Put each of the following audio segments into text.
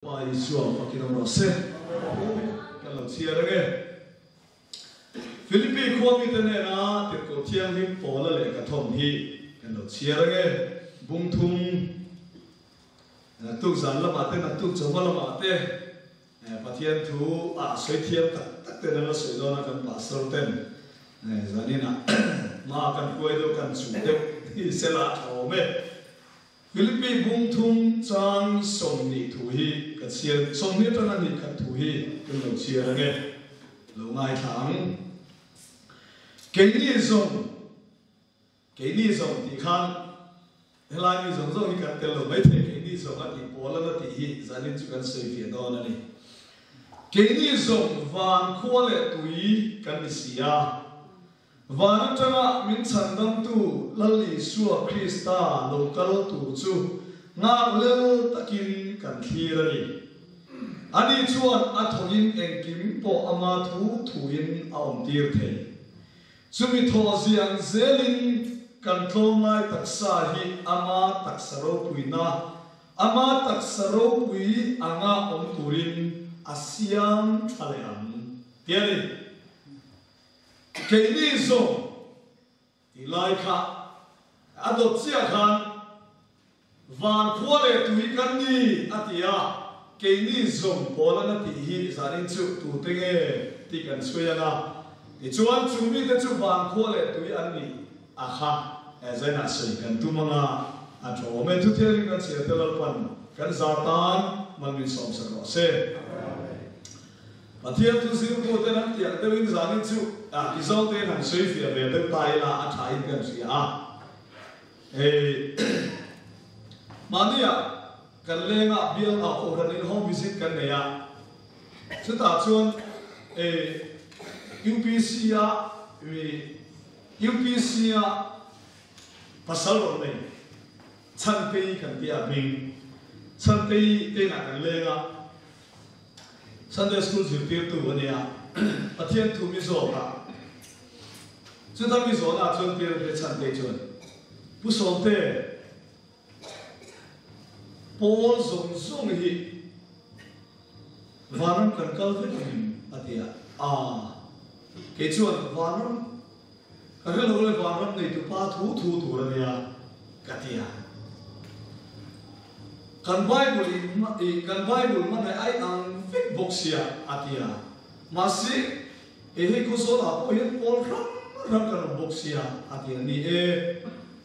Pa Isua fakin awm rawh se. Kan lo chhiar ang e. Philippi khua mite hnena Tirhkoh Thianghlim Paula lehkha thawm hi kan lo chhiar ang e. Bung thum, Naktuk zan lamah te, naktuk chawhma lamah te Pathian thu ah sawi thiam tak tak ten an la sawi dawn a kan pastor ten zaninah hma kan hruai deuh kan chuh deuh hi sela a tha awm e. Philippi bung thum chang 20 thu hi ka chhiar, 20 atanga 21 thu hi kan lo chhiar ang e, lo ngaithla ang. Keini zawng, keini zawng tih khan helai mi zawng zawng hi kan tel lo maithei, keini zawng a tih pawl a la tih hi zanin chu kan sawi fiah dawn a ni. Keini zawng van khua leh tui kan ni si a. Van atanga min chhandamtu Lal Isua Krista lo kal tur chu nghak lel takin kan thlir a ni. Ani chuan a thawhin engkim pawh ama thu thuin a awmtir thei. Chumi thawh ziang zelin kan tlawmlai taksa hi ama taksa ropuina, ama taksa ropui anga awm turin a siam tha leh ang, ti a ni. Keini zawng tih lai kha a dawt chiah khan van khua leh tui kan ni a ti a, keini zawng pawl an a tih hi zanin chu tute nge tih kan chhui ang a, tichuan chu mite chu van khua leh tui an nih a kha zainah sawi kan tum ang a, a tha awm e. Thuthiangin kan chhiar te Lalpan kan za tan mal min sawmsak rawh se. Pathian chu zirtute an tiang deuhin zanin chu Mizo tein han sawi fiah ve deuh ta ila a thain kan hria a. Hei mahnia kan lengah bial ah kohhranin home visit kan nei a, chutah chuan UPC a UPC a pasal rawn nei Chhantei kan tia hming Chhantei teinah kan leng a. Sunday School zirtirtu a nia, Pathian thu mi zawk a. Chuta mi zawhna chuan Pi Remte Chhantei chuan, Pu Sawmte, pawl zawng zawng hi vanram kan kal vek angin a ti a. Aa, kei chuan vanram Ka hre lo le vanram neitu pa thu thu tur a nia ka ti a. Kan Bible in i kan Bible hman hi ai ang vek bawk sia a ti a. Mahse e hei khawzawl ah pawh hian pawl hrang hrang kan awm bawk sia a ti a. Ni e,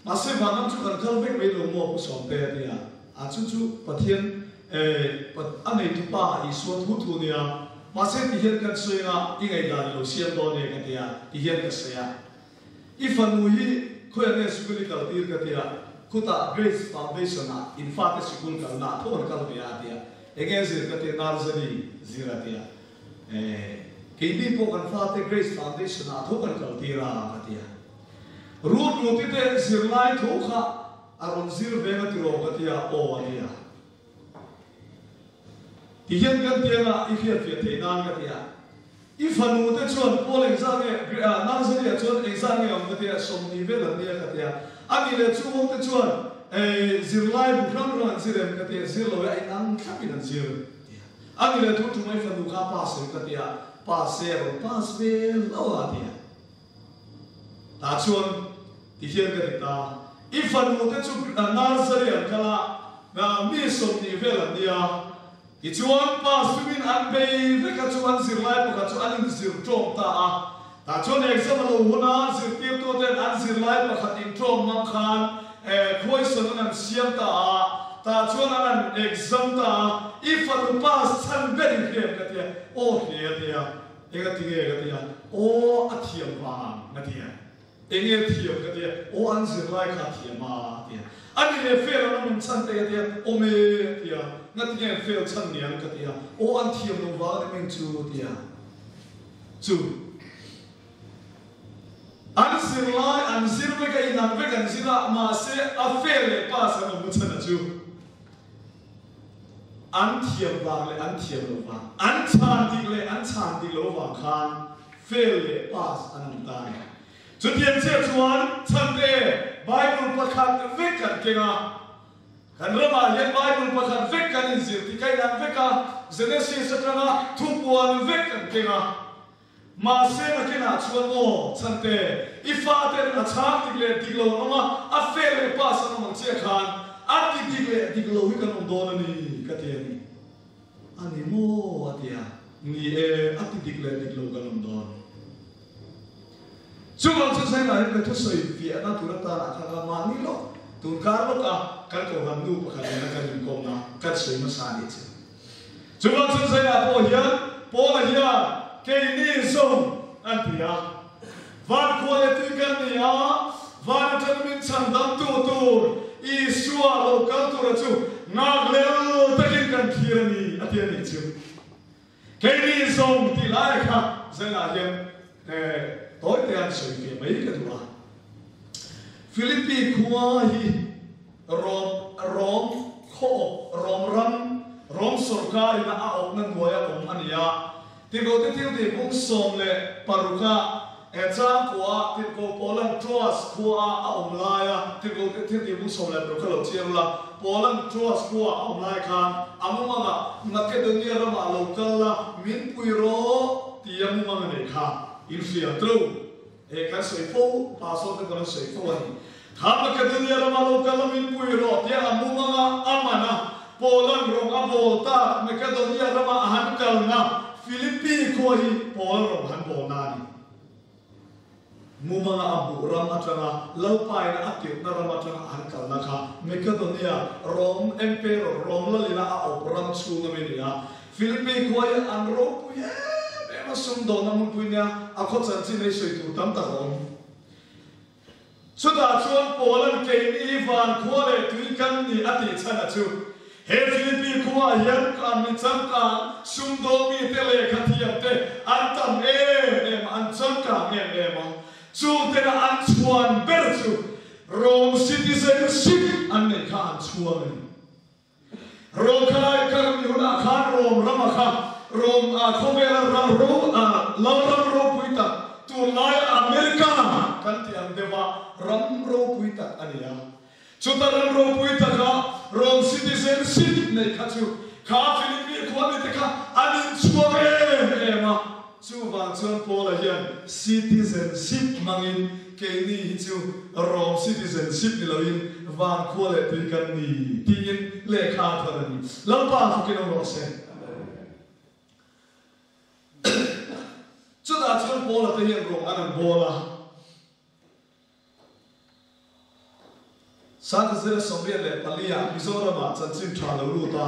mahse vanram chu kan kal vek mai lo maw Pu Sawmte a ti a. A chu chu Pathian a neitu pa Isua thu thu nia, mahse ti hian kan sawi anga i ngaihdan i lo siam dawn e ka ti a, ti hian ka sawi a. I fanu hi khawiah nge sikul i kal tir ka ti a, khutah Grace Foundation ah in fate sikul kalna ah tho an kal ve a a ti a, enge zir ka ti a, nursery zir a ti a, keini pawh kan fate Grace Foundation ah tho kan kal tir a ka ti a. Rut Ruti te zirlai tho kha A rawn zir veng a tiraw ka tia aw a nia. Ti hian kan tiang a i hriatfiah theih nan ka tia. I fanu te chuan Paul engzah nge nursery ah chuan engzah nge awm ka tia 20 vel an nia ka tia. A nih leh chu ho te chuan zirlai bu hrang hrang an zir em ka tia zir lo e a inang thlap in an zir tia. A nih leh thu thu mai fanu kha pass em ka tia pass e a rawn pass ve lo a tia. Tah chuan ti hian ka ti ta, I fanu te chu nursery an kal a, mi 20 vel an nia. Tichuan pass tumin an bei vek a, chu an zirlai pakhat chu an inzir ṭawm ta a. Tah chuan exam a lo hun a, zirtirtu ten an zirlai pakhat inṭawm mang khan question an han siam ta a, tah chuan an han exam ta a, I fanu pass chhan ber i hriat ka tia, aw hle a tia. Eng a ti nge ka ti a, aw a thiam vang ka ti a, eng nge thiam ka ti a, aw an zirlai kha a thiam a a ti a, a ni leh fail an awm chhan te ka ti a, awm e a ti a, nga ti nge an fail chhan niang ka ti a, aw an thiam lo vang a ni meng chu a ti a, chu an zirlai an zir vek a inang vek an zir a, mahse a fail leh pass an awm chhan a chu. An thiam vang leh an thiam lo vang, an chhan dik leh an chhan dik lo vang khan fail leh pass an awm ta a ni. Chutiang chiah chuan chhante Bible pakhat vek kan keng a. Kan ramah hian Bible pakhat vek kan inzir tih ka inang vek a, Genesis atanga thupuan vek kan keng a. Mahse nakinah chuan aw, Chhante, i faten a chhang dik leh dik lo an awm a, a fail leh pass an awm ang chiah khan a ti dik leh dik lo hi kan awm dawn a ni, ka ti a ni. A ni maw? a ti a. Ni e, a ti dik leh dik lo kan awm dawn. Chuvang chu Zaina hian ka thusawi fiahna tur atana kha ka mahni lawk, tun kar lawka kan kohhran nu pakhat nena kan inkawmna kan sawi hmasa a nih chu. Chuvang chu Zaina pawh hian Paula hian keini zawng an ti a, Van khua leh tui kan ni a, van atanga min chhan damtu tur Isua lo kal tura chu ngakhlel takin kan thlir a ni a ti a nih chu. Keini zawng tih lai kha zanah hian tawi te an sawi ve mai ka duh a. Philippi khua hi Rom Rom khaw awp Rom ram Rom sorkar ina a awpna hnuaia awm a ni a. Tirhkohte thiltih bung 16 ah Changkua Tirhkoh Paulan Troas khuaa a awm laia Tirhkohte thiltih bung 16 kha lo chhiar ula, Paulan Troas khuaa a awm lai khan a mumangah Makedonia ramah lo kal la, min pui rawh tia mumang a nei kha in hria tro. He kan sawi fo, Pastor te pawn an sawi fo a ni. Kha Makedonia rama lo kal a min pui rawh tia a mumanga a man a, Paulan rawng a bawl tak Makedonia rama a han kalna Philippi khua hi Paul rawng han bawlna a ni. Mumanga a hmuh ram atanga Lalpaina a tirhna ram atanga a han kalna kha Makedonia Rom Emperor Rom lalina a awp ram chhung ami ni a. Philippi khua hi an ropui em em a, sumdawnna hmunpui nia a khaw chanchin ei sawi tur tam tak a awm. Chutah chuan Paula'n keini hi van khua leh tui kan ni a tih chhan a chu. He Philippi khuaah hian kan mi changkang sumdawn mite lehkha thiam te an tam em em a, an changkang em em a. Chungtena an chhuan ber chu Rome citizenship an neih kha an chhuang a ni. Rom khalai kar mi hunah khan Rom rama kha Rom a khawvela ram ro a lal ram ropui tak tunlaia America kan tih ang deuha ram ropui tak a ni a. Chuta ram ropui taka Rom citizenship neih kha chu kha Philippi khua mite kha an inchhuak em em a. Chuvang chuan Paula hian citizenship hmangin keini hi chu Rome citizenship ni loin van khua leh tui kan ni tiin lehkha a thawn a ni. Lalpa fukin awm rawh se. Chutah chuan Paula te hian rawng an rawn bawl a. Sangkazira 84 ah Mizoramah chanchin tha lo lut a,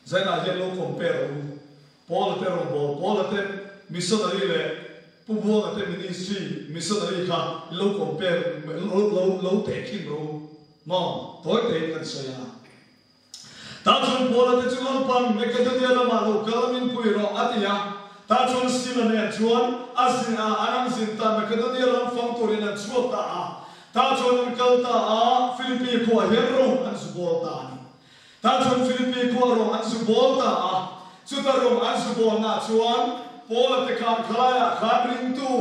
Zainah hian lo compare rawh u. Paula te rawngbâwl, Paula te missionary leh Pu Buanga te ministry missionary kha lo compare, lo lo tehkhin rawh u. Maw? Tawi tein kan sawi ang a. Tah chuan Paula te chu Lalpan Makedonia ramah lo kal a min pui rawh a ti a. Tah chuan Sila nen chuan a zin a, an ang zin ta Makedonia ram fang turin an chhuak ta a. Tah chuan an kal ta a, Philippi khuaah hian rawng an zu bawl ta a ni. Tah chuan Philippi khuaah rawng an zu bawl ta a, chuta rawng an zu bawlnaah chuan Paula te khan khalaiah khan ringtu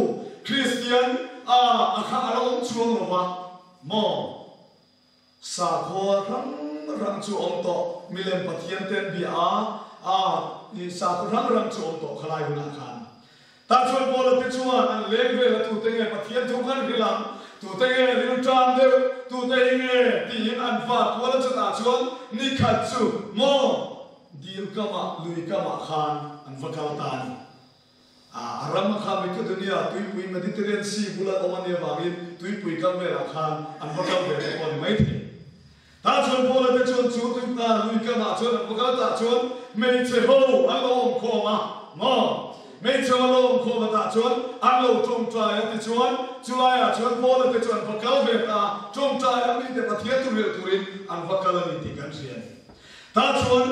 Kristian a a kha a la awm chuang lo va maw? Sakhua hrang hrang chu awm tawh, milem pathian te an bia a, a i sakhua hrang hrang chu awm tawh khalai hunah khan. Tah chuan Paula te chuan an leng vel a tute nge Pathian thu khan hrilh ang, tute nge ril tan deuh, tute hi nge tiin an va kual a chutah chuan ni khat chu maw dil kamah lui kamah khan an va kal ta a ni. A ram kha Makedonia tuipui Mediterranean Sea bula awm a nih avangin tuipui kam velah khan an va kal ve te pawh a ni maithei. Tah chuan Paula te chuan chu tuipui lui kamah chuan an va kal tah chuan hmeichhe ho an lo awm khawm a maw? Hmeichhe ho an lo awm khawm a tah chuan an lo tawngtai a tichuan chulaiah chuan Paula te chu an va kal ve ta a, tawngtai a mite Pathian thu hrilh turin an va kal a ni tih kan hria a ni. Tah chuan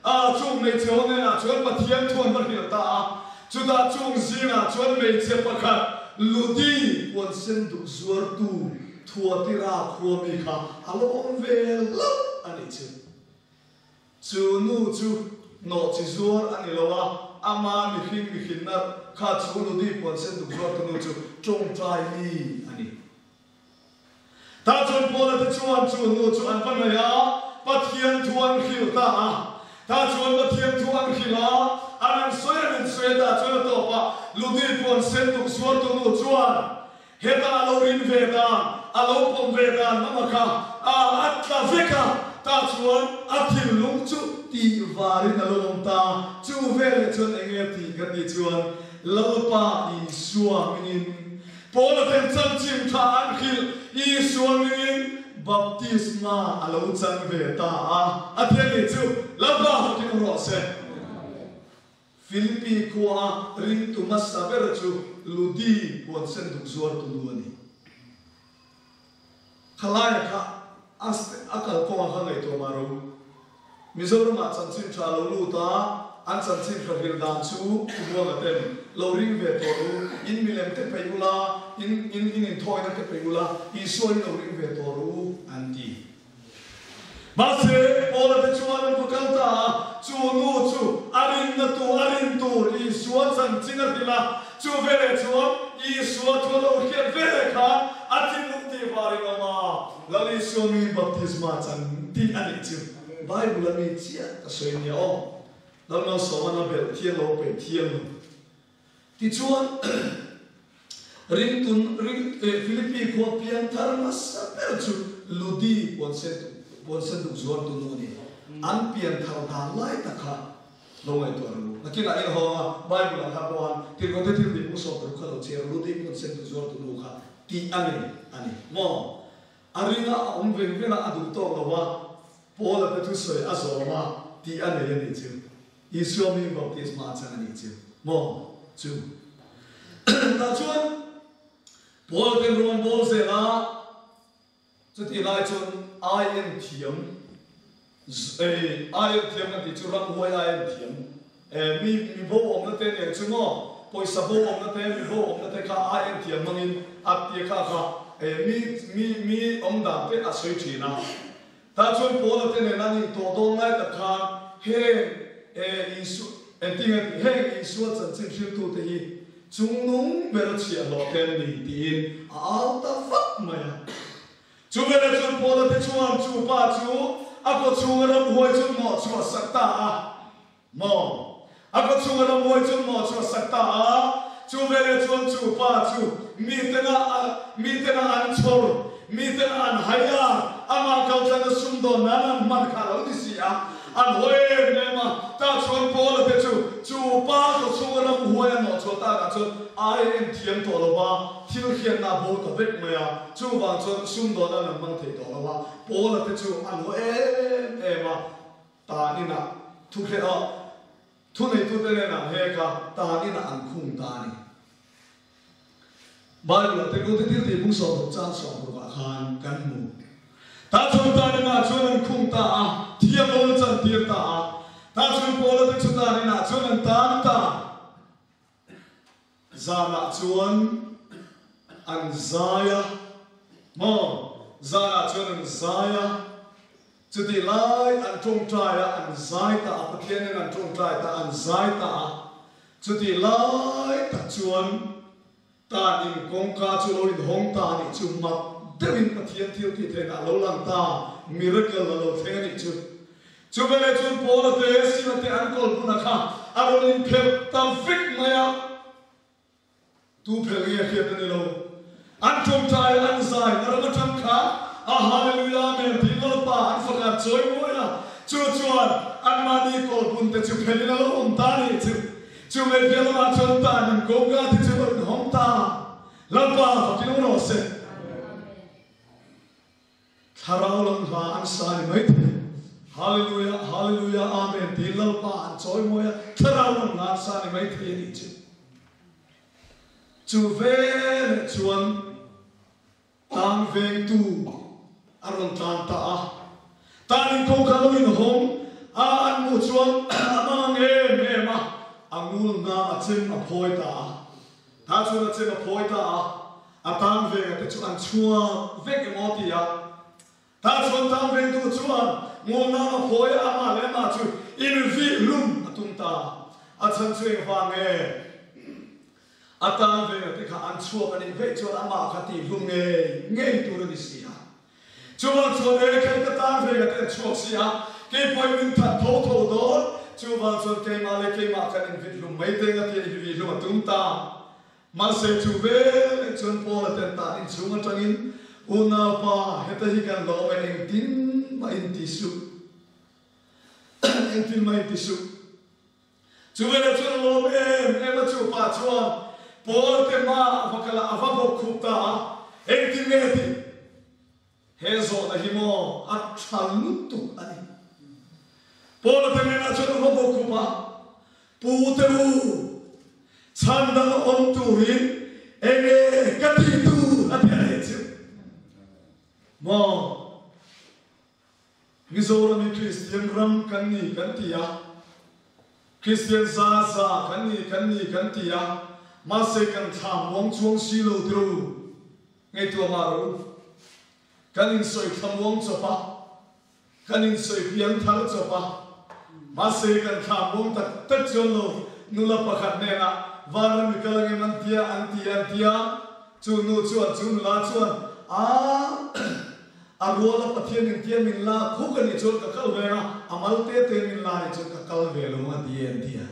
A chung hmeichhe ho hnenah chuan Pathian thu an va hrilh ta a. Chutah chung zingah chuan hmeichhe pakhat Ludi puan sen duk zuartu Thuatira khua mi kha a lo awm ve hlauh a nih chu. Chu nu chu nawhchi zuar a ni lo a, ama mihring mihrinna kha chu Ludi puan sen duk zuartu nu chu tawngtai mi a ni. Tah chuan Paula te chuan chu nu chu an va hnaih a, Pathian thu an hrilh ta a. Tah chuan Pathian thu an hrilh a, an an sawi an an sawi a, tah chuan a tawp ah Ludi puan sen duk zuartu nu chuan heta a lo rin ve dan, a lo pawm ve dan hmanga kha a a tla vek a, tah chuan a thinlung chu tih varin a lo awm ta. Chu veleh chuan enge a tih kan tih chuan Lalpa Isua hmingin Paula ten chanchin tha an hrilh Isua mingin baptisma a lo chan ve ta a, a thil nih chu Lalpa fakin awm rawh se. Philippi khua a ringtu hmasa ber chu Ludi puansen duk zuartu nu a ni. Khalaia kha a kalkawngah kha ngaihtuah mah ro. Mizoramah chanchin tha lo lut a, an chanchin tha hrilh dan chu Pu Buanga ten lo ring ve tawh ru, in milem te peih ula, in in in inthawina te peih ula, Isua in lo ring ve tawh ru an ti. Mahse, Paula te chuan an va kal ta a, chu nu chu a rinna tu a rin tur Isua chanchin a hrilh a, chu veleh chuan Isua thu a lo hriat veleh khan a thinlung tih varin awm a. Lal Isua mi baptisma chan tih a nih chu Bible a mi chiah ka sawi nia aw. Lal Malsawman a belh thiang lo peih thiang lo. Tichuan ringtun ring Philippi khua piang thar hmasa ber chu Ludi puansen duk zuartu nu a ni. An pian thar dan lai tak kha lo ngaihtuah ru. Nakinah in hawng a Bible ah kha pawhan Tirhkote thil tih pung sawm paruk kha lo chhiar Ludi puansen duk zuartu nu kha tih a nei a ni maw? A ringa a awm veng veng a, a duh tawk lo va, Paula te thusawi a zawm a tih a nei a nih chu. Isua mi baptisma a chang a nih chu maw? Chu tah chuan Paula ten rawng an bawl zel a, chutih lai chuan ai en thiam Ai en thiam kan tih chu ramhuai ai en thiam mi mi bo awmna te nen chu maw pawisa bo awmna te mi bo awmna te kha ai en thiam hmangin a tia kha kha mi mi mi awm dan te a sawi thin a. Tah chuan Paula te nen an intawh dawn lai tak khan heng Isu engtin nge tih heng Isua chanchin hriltute hi chungnung ber a chhiahhlawh te an ni tiin a au ta vak mai a. Chu veleh chuan Paula te chuan chu pa chu a kaw chhunga ramhuai chu hnawh chhuah sak ta a. Maw? A kaw chhunga ramhuai chu hnawh chhuah sak ta a. Chu veleh chuan chu pa chu mitena mitena an chhawr, mitena an hai a, amah kaltlana sumdawn nan an hman kha a lo ni si a. An hawi em em a, tah chuan Paula te chu chu pa kaw chhunga ramhuai a hnawh chhuah takah chuan ai en thiam tawh lo va, thil hriatna a bo ta vek mai a. Chuvang chuan sumdawn an han hmang thei tawh lo a, Paula te chu an haw em em a, tan inah thu hreh a, thuneitute nen an hek a, tan inah an khung ta a ni. Bible-ah te Rute thil tih bung 60 chang 60 ah khan kan hmu. Tah chuan tan inah chuan an khung ta a, thiam lo an chantir ta a. Tah chuan Paula te chu tan inah chuan an tan ta. Zanah chuan an zai a, maw? Zanah chuan an zai a, chutih lai an tawngtai a, an zai ta a, Pathian nen an tawngtai ta, an zai ta a, chutih lai tak chuan tan in kawngka chu lo inhawng ta a nih chu, mak deuhin Pathian thil tih theihna a lo lang ta, miracle a lo thleng a nih chu. Chu veleh chuan Paula te, Sila te an kawl hmunah kha a rawn inphelh ta vek mai a. Tu phelh nge hriat a ni lo. An tawngtai a, an zai na ram atang kha a Hallelujah Amen tiin Lalpa an fak an chawi mawi a. Chu chuan anmahni kawl hmun te chu phelhin a lo awm ta a nih chu. Chu mai piah lamah chuan tan in kawngka te chu a rawn hawng ta. Lalpa fakin awm rawh se. Thlarau lam hla an sa ni mai thei. Hallelujah, Hallelujah, Amen tiin Lalpa an chawi mawi a, thlarau lam hla an sa ni mai thei a nih chu. Chu veleh chuan tang vengtu a rawn tlan ta a, tan in kawngka lo inhawng a an hmuh chuan a mang em em a, a ngul hna a chem a phawi ta a. Tah chuan a chem a phawi ta a. A tang venga te chu an chhuak vek emaw ti a, tah chuan tang vengtu chuan ngulnam a phawi a, amah leh amah chu invih hlum a tum ta. A chhan chu engvang nge? A tang venga te kha an chhuak a nih veih chuan amah kha tih hlum ngei ngei tur a ni si a. Chuvang chuan e kei ka tan ve ka te chhuak si a, kei pawhin min that tho tho dawn. Chuvang chuan keimah leh keimah kan invit hlum mai teng a tia invi hlum a tum ta. Mahse chu veleh chuan Paula ten tan inchhung atangin, Unaupa, heta hi kan lawm e, engtin mah inti suh. Engtin mah inti suh. Chu veleh chuan a lawm em em a, chu pa chuan Paul te hma a va kal a, a va bawk khup ta a, Engtin nge tih? He zawhna hi maw a tha lutuk a ni. Paul a te hnenah chuan a va bawk khup a, Pu te u, chhan dang a awm turin enge ka tih tur a ti a nih chu maw? Mizoram hi Kristian ram kan ni kan ti a, Kristian za za kan ni kan ni kan ti a, mahse kan thla muang chuang si lo tiro u, ngaihtuah mah rawh u. Kan insawi thla muang chawp a, kan insawi piang thar chawp a, mahse kan thla muang tak tak chuan lo. Nula pakhat hnenah Vanram i kal angem an tia an ti an tia, chu nu chuan chu nula chuan a. A ruala Pathian in tia min la khuk a nih chuan ka kal ve a, a mal te te min la a nih chuan ka kal ve lo ang a ti e an ti a.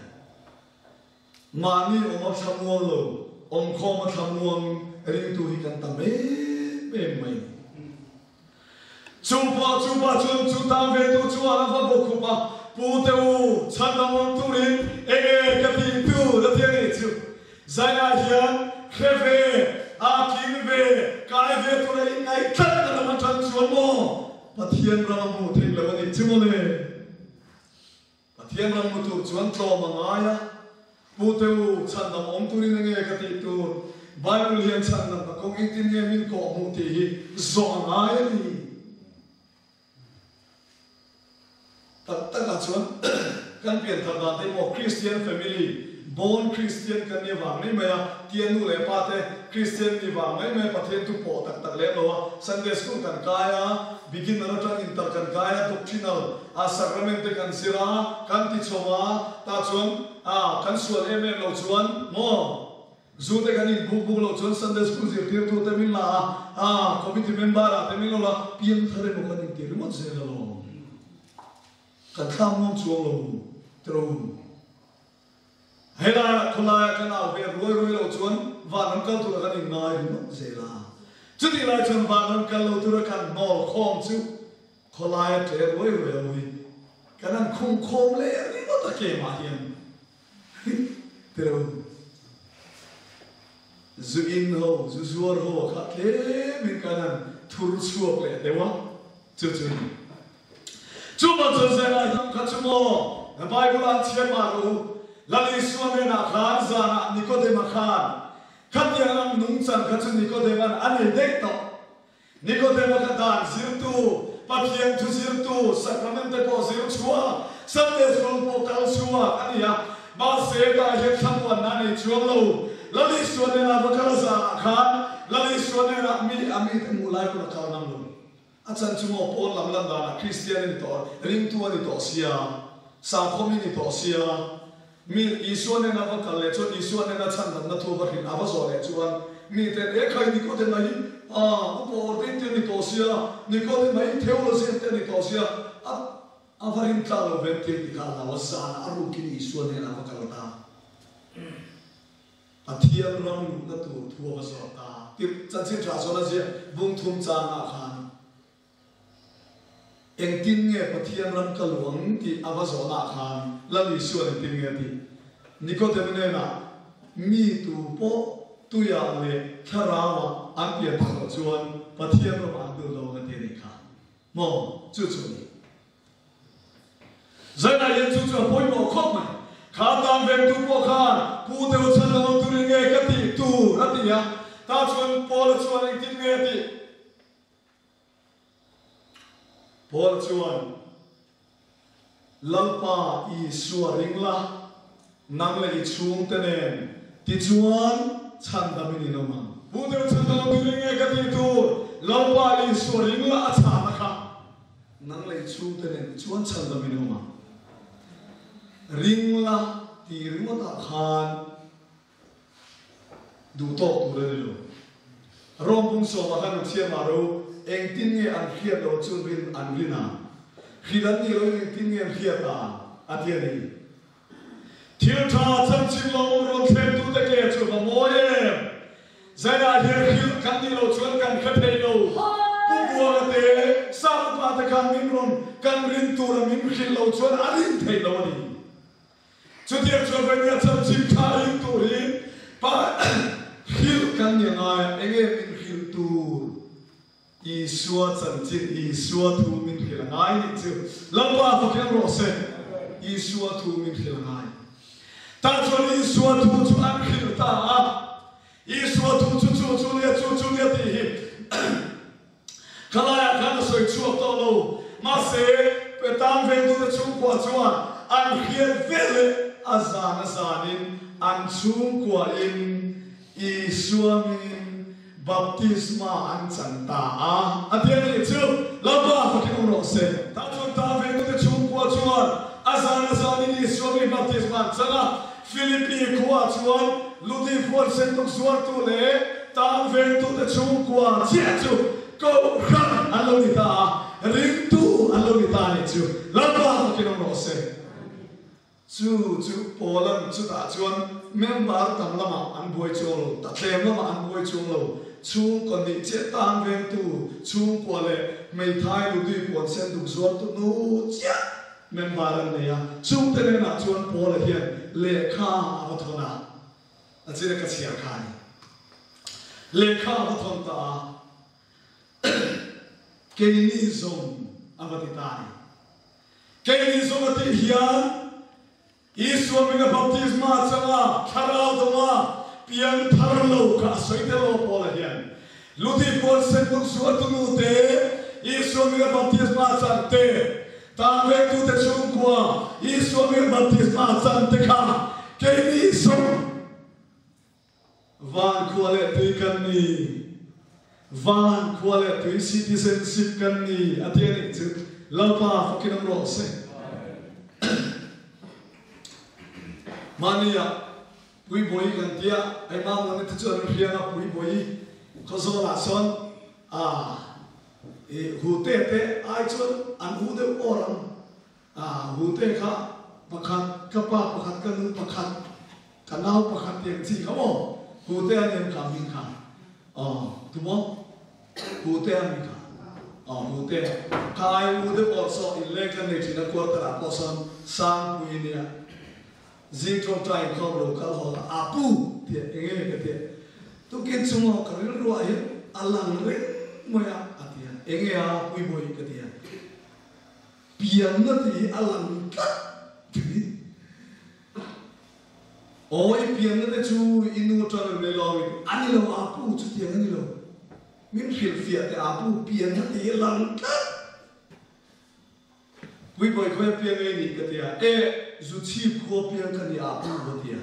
Mahni awm a thlamuang lo, awmkhawm a thlamuang ringtu hi kan tam em em mai. Chu pa chu pa chuan chu tan ve tu chuan a va bawk khup a, Pu te u, chhan dang awm turin eng nge ka tih tur a ti a nih chu. Zainah hian hre ve, a tling ve, kai ve tura in ngaih tlat na lam atang chuan maw Pathian ram a hmuh theih loh a nih chu mawle. Pathian ram hmu tur chuan tlawm a ngai a, Pu te u, chhandam awm turin enge ka tih tur? Bible hian chhandamna kawng engtin nge min kawh hmuh tih hi zawh a ngai a ni. Tak takah chuan kan pian thar dan te pawh Christian family, born Christian kan ni vang mai mai a, tia nu leh pa te Christian ni vang mai mai a Pathian thu pawh tak tak lem lo a, Sunday school kan kai a, beginner atang intar kan kai a, doctrinal a sacrament te kan zir a, kan ti chho a, tah chuan a kan sual em em lo chuan maw? Zu te kan in buk buk loh chuan Sunday School zirtirtu te min la a, ah committee member ah te min lo la, piangthar emaw kan inti ringawt zel alawm. Kan thlam ngawng chuang lo tiro. Helai khawlaia kan au ve ruai ruai loh chuan vanram kal tura kan inngai ringawt zel a. Chutih lai chuan vanram kal lo tura kan hnawl khawm chu khawlaia tle ruai ruai ho hi kan han khum khawm leh ringawt a kemah hian. Tiro. Zu in ho, zu zuar ho a kha tlem in kan han thur chhuak leh deuh a, chu chu ni. Chu bak chuan zan ah hian kha chu maw, Bible ah chhiar mah rawh u, Lal Isua hnenah khan zanah Nikodema khan khatiang ang nungchang kha chu Nikodeman a nei daih tawh. Nikodema kha dan zirtu, Pathian thu zirtu, sacrament te pawh zir chhuak, Sunday school pawh kal chhuak a ni a. Mahse tah hian thlamuanna a nei chuang lo. Lal Isua hnenah va kal zanah khan Lal Isua hnenah mi a mite hmuh lai pawn a kal ngam lo. A chan chu maw pawn lam lan danah Kristian a ni tawh, ringtu a ni tawh sia, sakhaw mi ni tawh sia, Mi, Isua nena va kal leh chuan Isua nena chhandamna thu va hrilh a va zawh leh chuan miten, E khai, Nikodema hi a upa ordain te a ni tawh sia, Nikodema hi theologian te a ni tawh sia, a a va rin tlak lo ve tir ti kha a hlau a, zanah a rukin Isua nena va kal ta. Pathian ram luhna tur thu a va zawh ta. Tirh chanchin tha chuan a ziak bung thum changah khan. Engtin nge Pathian ram ka luh ang tih a va zawhnaah khan Lal Isuan engtin nge a tih? Nikodem hnenah, Mi tu pawh tuiah leh thlarauah an pian thar loh chuan Pathian ramah an lut lo ang a ti a nih kha. Maw? Chu chu a ni. Zainah hian chu chu a pawimawh khawp mai. Kha tan vengtu pawh khan Pu Deuh chhan lo awm turin nge ka tih tur a ti a. Tah chuan Paula chuan engtin nge a tih? Paul chuan, Lalpa Isua ring la, nang leh i chhungte nen tichuan chhandamin in awm ang. Pu deuh chhandam a tui ring nge ka tih tur, Lalpa Isua ring la a chhana kha, nang leh i chhungte nen tichuan chhandamin in awm ang. Ring la tih ringawtah khan Duh tawk tur a ni lo. Rawng bung sawmah khan u thiamah ro. engtin nge an hriat loh chu rin an rin a, hrilh an nih lohin engtin nge an hriat a, a ti a ni. Thil tha chanchin lo awm rawn thlentu te ke chu va mawi em! Zainah hian hrilh kan nih loh chuan kan hre thei lo. Pu Buanga te, Sa upa te khan min rawn kan rin tura min hrilh loh chuan a rin theih lo a ni. Chutiang chuan Vainia chanchin tha ring turin pa hrilh kan ni angai a, enge min hrilh tur? Isua chanchin, Isua thu min hrilh angai nih chu Lalpa fakhiam rawh se. Isua thu min hrilh angai. Tah chuan Isua thu chu an hrilh ta a, Isua thu chu chu chu nia chu chu nia tih hi khalaiah khan a sawi chhuak tawh lo. Mahse, Petan vengtute chhungkua chuan an hriat veleh a zan a zanin an chhungkuain Isua mingin baptisma an chan ta a, a ti a nih chu. Lalpa fakin awm rawh se. Tah chuan ta vengtute chhungkua chuan a zan a zanin Isua mingin baptisma an chan a. Philippi khua chuan Ludi puan sentuk zuartu leh tan vengtute chhungkua chiah chu Kohhran an lo ni ta a, ringtu an lo ni ta a nih chu. Lalpa fakin awm rawh se. Chu chu Poland chutah chuan member tam lamah an buai chuang lo, tatlem lamah an buai chuang lo. Chhungkaw nih chiah tan vengtu chhungkua leh hmeithai lutui puan sen duk zuartu nu chiah member an nei a. Chungte hnenah chuan Paula hian lehkha a va thawn a, a china ka chhiar kha a ni. Lehkha a va thawn ta a, keini zawng a va ti ta a ni. Keini zawng a tih hian Isua hminga baptisma changa thlarau dawnga pian thar lo kha a sawi tel lo Paula hian Ludi puan sen duk zuartu nu te, Isua hminga baptisma chan te, tan vengtute chhungkua Isua hminga baptisma chan te kha keini zawng Van khua leh tui kan ni. Van khua leh tui citizenship kan ni a ti a nih chu Lalpa fakin awm rawh se. Mahnia Puibawi kan tia hei Mamawna te chu an hriang a Puibawi Khawzawlah sawn a i hu te te ai chuan an hu deuh awr ang. A hu te kha pakhat, ka pa pakhat, ka nu pakhat, ka nau pakhat tih ang chi kha maw? Hu te a ni ang kha hming kha. Aw, tu maw? Hu te a ni kha. Aw, hu te. Kha ai u deuh awr saw inleng kan nei thin a quarter ah pawh sawn Sangpui nia zing tawngtai inkhawm lo kal haw kha a pu tih eng nge ka ti a. Tukin chu maw ka rilruah hian a lang reng mai a a ti a. Eng nge a Puibawi ka ti a. Pianna tih hi a lang tlat tih. Aw i pianna te chu i nu atang in rei lo in a ni lo a pu chutiang a ni lo. Min hrilhfiah teh a pu pianna tih hi a lang tlat. Puibawi khawi a piang ngei nih ka ti a, e zu chhip khua piang ka ni a pu ka ti a.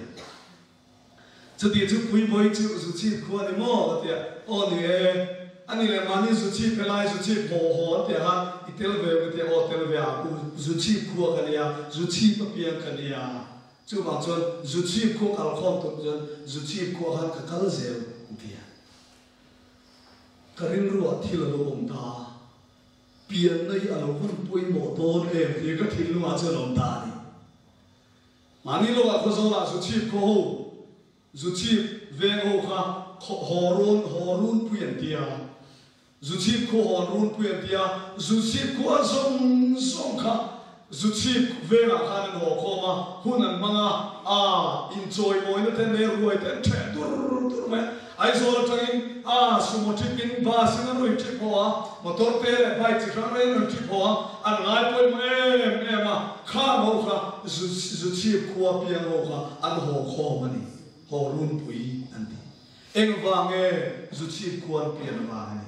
Chuti chu Puibawi chu zu chhip khu a ni maw? Ka ti a. Aw ni e, a ni leh mahni zu chhip helai zu chhip haw haw an ti a khan i tel ve ka ti a, aw tel ve a pu zu chhip khua ka nia, zu chhip apiang ka nia. Chuvang chuan zu chhip khua kal khawm tum chuan zu chhip khua khan ka kal zel an ti a. Ka rilruah thil a lo awm ta a, pianna hi a lo hun pawimawh dawn em tih ka thinlungah chuan a awm ta a ni. Mahni lawkah Khawzawlah zu chhip khaw ho, zu chhip veng ho kha haw rawn haw runpui an ti a, zu chhip khu hawn runpui an ti a, zu chhip khua zawng zawng kha zu chhip vengah khan an haw khawm a, hun an hmang a, aa inchawimawina te nen ruai te an ṭheh dur dur mai a. Aizawl atangin a sumo trip in bus in an rawn trip haw a, motor te leh bike chi hrang reng an rawn trip haw a, an ngai pawimawh em em a, khang ho kha zu zu chhip khua piang ho kha an haw khawm a ni, haw runpui an ti. Engvang nge zu chhip khua an pian avang a ni.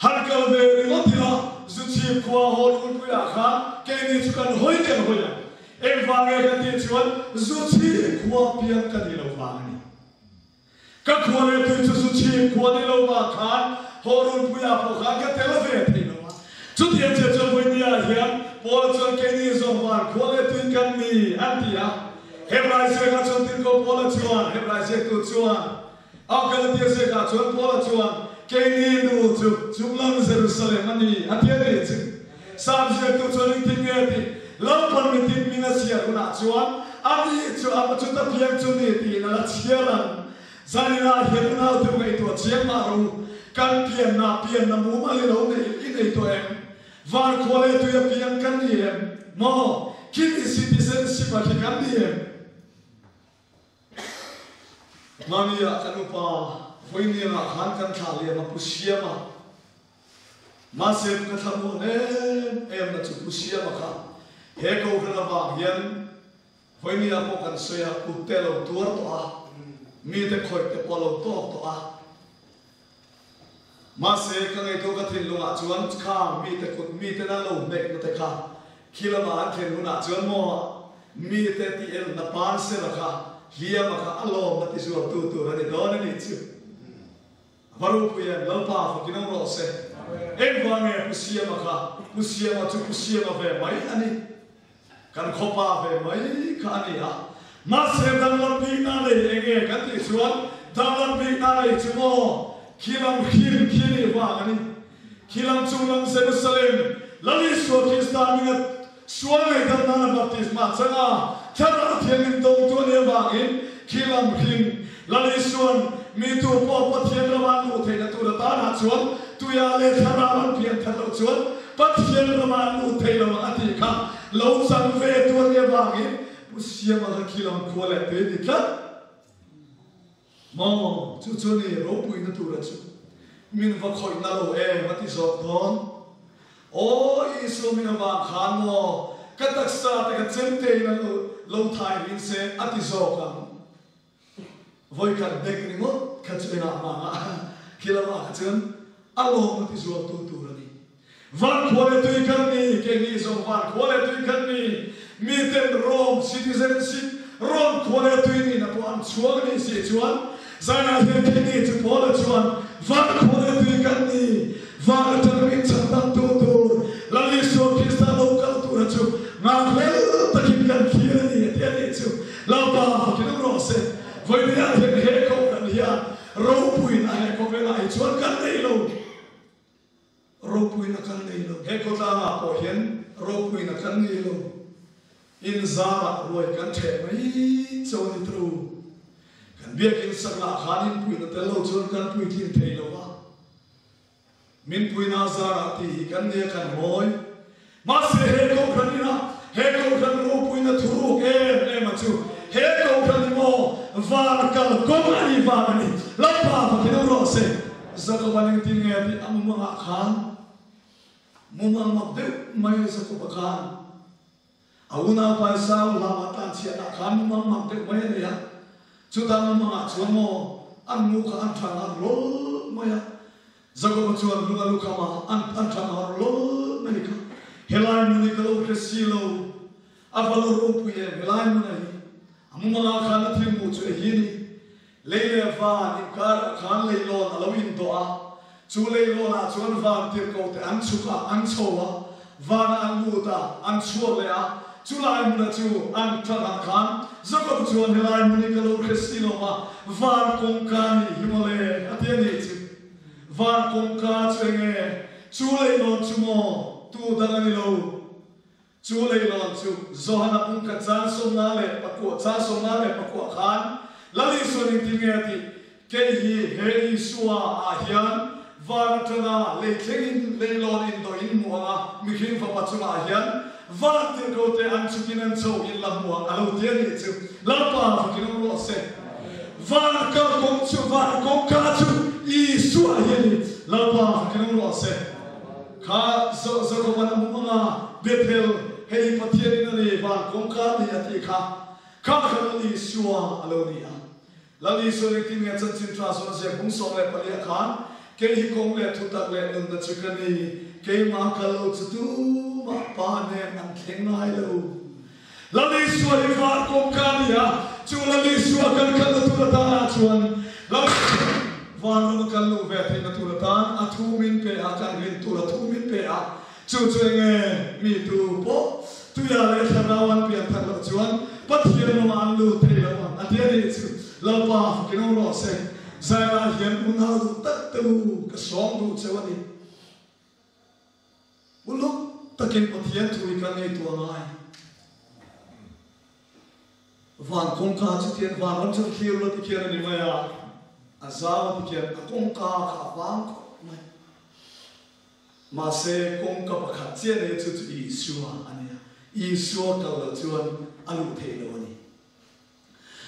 Han kal ve ringawt ila zu chhip khua haw runpui ah khan keini chu kan hawi kan hawi ang. Engvang nge kan tih chuan zu chhip khua piang ka nih lo vang a ni. Ka khua leh tui chu zu chhip khua ni lo vang khan haw runpuiah pawh khan ka tel ve thei lo a. Chutiang chiah chuan Vawinia hian Paula chuan keini zawng van khua leh tui kan ni an ti a. Hebrai ziakah chuan Tirhkoh Paula chuan, Hebrai ziaktu chuan, a Galatia ziakah chuan Paula chuan. Keini nu chu chunglam Jerusalem a ni, a ti a nih chu. Sam ziaktu chuan engtin nge a tih? Lalpan mitin min a chhiar hunah chuan ani chu a chuta piang chu ni tiin a la chhiar ang. Zaninah hian unaute ngaihtuah chiang mah rawh u, kan pianna pianna mumal i lo nei i nei tawh em? Van khua leh tui a piang kan ni em? Maw? Khiti citizenship a khi kan ni em? Hmani-ah kan upa Vawiiniangah khan kan thlah liam a Pu Siama. Mahse ka thla muan em em na chu Pu Siama kha he kohhran avang hian Vawinia pawh kan sawi a, kut te a lo tuar tawh a, mite khawih te pawh a lo tawk tawh a. Mahse ka ngaihtuah ka thinlungah chuan khang mite kut miten an lo hnek na te kha khi lama an thlen hunah chuan maw mite ti elna pansela kha hliama kha a lawmna ti zualtu tur a ni dawn a nih chu. Va ropui em, Lalpa fakin awm rawh se. Engvang nge Pu Siama kha, Pu Siama chu Pu Siama ve mai a ni. Kan khawpa ve mai kha a ni a. Mahse danglam bikna nei eng nge kan tih chuan danglam bikna nei chu maw khilam hrim khi nih vang a ni. Khilam chunglam Jerusalem, Lal Isua Krista hminga sual ngaihdam nana baptisma changa Thlarau Thianghlim dawngtu a nih avangin khilam hrim Lal Isuan mi tu pawh Pathian rama an luh theihna tur atanah chuan tuia leh Thlarau an pian that loh chuan Pathian rama an luh theih lo ang a tih kha lo chang ve tu a nih avangin Pu Siama kha khilam khua leh tui a ni tlat. Maw, chu chu ni ropuina tura chu min va khawih na lo em a ti zawk dawn. Aw Isua min avang khan maw ka taksa te ka chemte in an lo thai rin se a ti zawk ang. Vawikhat dek ringawt kha chu engah hmang a khi lamah kha chuan a lawm a ti zualtu tur a ni. Van khua leh tui kan ni, keini zawng van khua leh tui kan ni. Miten Rome citizenship, Rome khua leh tui nihna pawh an chhuang a nih si chuan, Zainah hian keini chu Paula chuan van khua leh tui kan ni, van atang min chhandamtu tur Lal Isua Krista lo kal tura chu nghakhlel takin kan thlir a ni a ti a nih chu. Lalpa fakin awm rawh se. Vawiin hian he kohhran hian ropuina he khawvelah hi chuan kan nei lo. Ropuina kan nei lo. He khawtlangah pawh hian ropuina kan nei lo. In zarah ruai kan ṭheh mai cho a ni tru. Kan biakin saknah khan inpuina tel lo chuan kan puitlin thei lo va. Min puina zarah tih hi kan nia kan ngawi. Mahse he kohhran ina he kohhran ropuina thuruk em em a chu he kohhran hi maw van kal kawng a nih vang a ni. Lalpa fakin awm rawh se. Jakob-a engtin nge a tih a mumangah khan mumang mak deuh mai a Jakob-a khan a unaupa Esau hlauha tlanchhiatah khan mumang mak deuh mai a nei a. Chutah mumangah chuan maw an mu kha an thang a rawlh mai a. Jakoba chuan lung a lukham a, an an tha nghal lawlh mai kha. Helai hmun hi ka lo hre si lo, a va lo ropui em helai hmun a hi. A mumangah khan a thil hmuh chu e hi ni. Lei leh van inkarah khan leilawn a lo indawh a, chu leilawnah chuan van tirhkoh te an chhuk a, an chho a, vanah an lut a, an chhuak leh a, chulai hmuna chu an tangah khan Jakob chuan helai hmun hi ka lo hre si lo a, van kawngka nih hi mawle a ti a nih chu. Van kawngka chu enge? Chu leilawn chu maw? Tu dang a ni lo. Chu leilawn chu Johana pumkhat caan 54 caan 54 khan Lal Isuan engtin nge a tih? Kei hi he Isua ah hian van atanga lei thlengin leilawn indawh in hmu ang a, mihring fapa chungah hian van tirhkote an chhukin an chho in la hmu ang a lo ti a nih chu. Lalpa fakin awm rawh se. Van kal kawng chu van kawngka chu Isua hi a ni. Lalpa fakin awm rawh se. Kha Jakoban a hmu ang a, Bethel, hei hi Pathian in a ni, van kawngka a ni a tih kha. Kha kha Lal Isua a lo ni a. Lal Isua engtin nge chanchin tha zawn ziak bung 14 ah khan, Kei hi kawng leh thutak leh nunna chu ka ni, keimah ka lo chu tumah Pa nen an thleng ngai lo. Lal Isua hi van kawngka a ni a, chu Lal Isua kan kalna tur atanah chuan Lal Isua vanram a kal luh ve theihna tur atan a thu min pe a, kan rin tur a thu min pe a, Chu chu enge mi tu pawh tuia leh thlarau an pian that loh chuan Pathian ramah an lut thei lo ang a ti a nih chu. Lalpa fakin awm rawh se. Zairah hian unau duh tak te u ka sawm duh cheu a ni. Uluk takin Pathian thu hi kan ngaihtuah ngai. Van kawngka chu thian van ram chu thlir la ti khian a ni mai a, a zau a ti khian a kawngka kha a vang khawp mai. Mahse kawngka pakhat chiah nei chu chu Isua a nia. Isua kal loh chuan a luh theih lo a ni.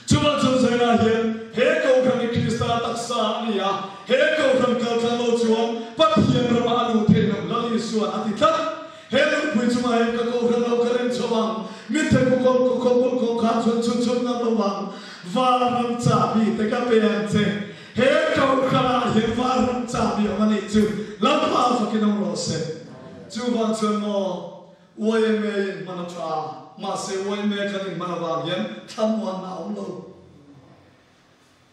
Chuvang chuan Zaina hian he Kohhran hi Krista taksa a ni a, he Kohhran kal tlang lo chuan Pathian ramah a luh theih loh Lal Isua'n a ti tlat. He lungpui chungah hian ka Kohhran lo ka rem chho ang, mithe kukawr kukawr kulh kawngkhar chuan chhun chhun ngam lo vang, vanram chahbi te ka pe ang che. He Kohhranah hian vanram chahbi awm a nih chu Lalpa fakin awm rawh se. Chuvang chuan maw YMA in hman a tha, mahse YMA khan in hman avang hian thlamuanna a awm lo.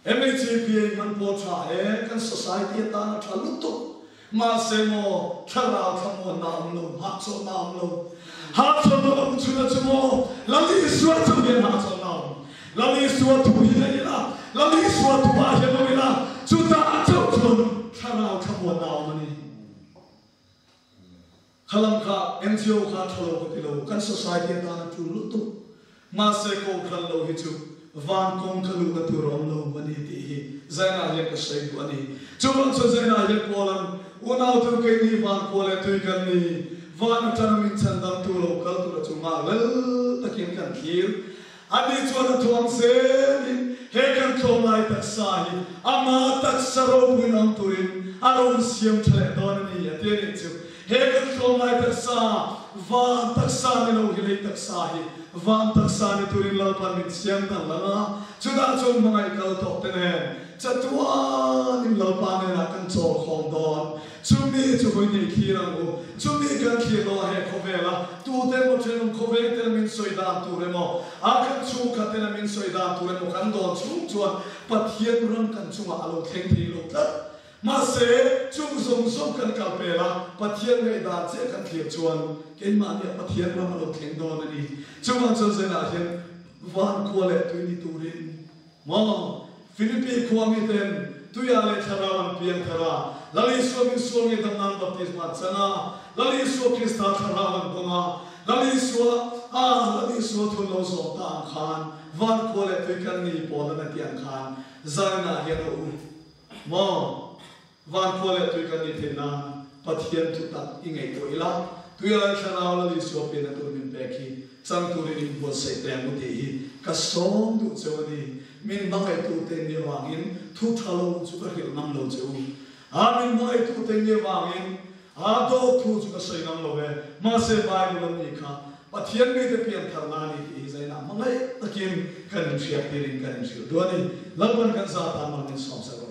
MHAP in hman pawh tha e, kan society atan a tha lutuk, mahse maw thlarau thlamuanna a awm lo, hahchawlhna a awm lo. Hahchawlhna awm chhun a chu maw Lal Isua chu hian hahchawlhna a awm. Lal Isua thu hi nei ila, Lal Isua thu ah hian awm ila, chutah chauh chuan thlarau thlamuanna a awm a ni. Khalam kha NGO kha tha lo ka ti lo, kan society atan a tul lutuk. Mahse Kohhran lo hi chu van kawng ka luhna tur a awm lo a ni tih hi Zaina hian ka sawi duh a ni. Chuvang chuan Zaina hian Paula'n unau tu keini van khua leh tui kan ni, van atanga min chhandam tu lo kal tura chu nghal lel takin kan thlir. Ani chuan a thuang zelin he kan tlawmlai taksa hi ama taksa ropuiin awm turin a rawn siam tha leh dawn a ni a ti a nih chu. He kan tlawmlai taksa, van taksa ni lo hi lei taksa hi van taksa ni turin Lalpan min siam dan lang a, chutah chuan hmangaih kal tawh te nen chatuanin Lalpa nenah kan chawl khawm dawn. Chumi chu vawi nei thlir ang u. Chumi kan thlir lo a he khawvel a, tute emaw thenawm khawveng ten min sawi dan tur emaw, a kan chhungkhat ten a min sawi dan tur emaw kan dawn chhung chuan Pathian ram kan chungah a lo thleng thei lo tlat. Mahse, chung zawng zawng kan kal pel a, Pathian ngaihdan chiah kan thlir chuan keimahniah Pathian ram a lo thleng dawn a ni. Chuvang chuan zenah hian van khua leh tui ni turin Maw? Philippi khua miten tuia leh thlarau an piang thar a, Lal Isua min sual nge dam nan baptisma an chang a, Lal Isua Krista thlarau an dawng a, Lal Isua a Lal Isua thun lo zawm ta ang khan van khua leh tui kan ni pawl an a ti ang khan Zainah hian a u. Maw? Van khua leh tui kan nih theih nan Pathian thu tak i ngaihtuah ila, tuia leh thlarau Lal Isua pianna tur min pek hi chang turin in buatsaih teh ang u tih hi ka sawm duh cheu a ni. Min hmangaihtu te ni avangin thu tha lo chu ka hrilh ngam lo che u. A min hmangaihtu te ni avangin a dawt thu chu ka sawi ngam lo e. Mahse Bible an nih kha Pathian mite pian tharna a ni tih hi zainah hmangaih takin kan inhriat tirin kan inhrilh duh a ni. Lalpan kan zat ah mal min sawm sak rawh.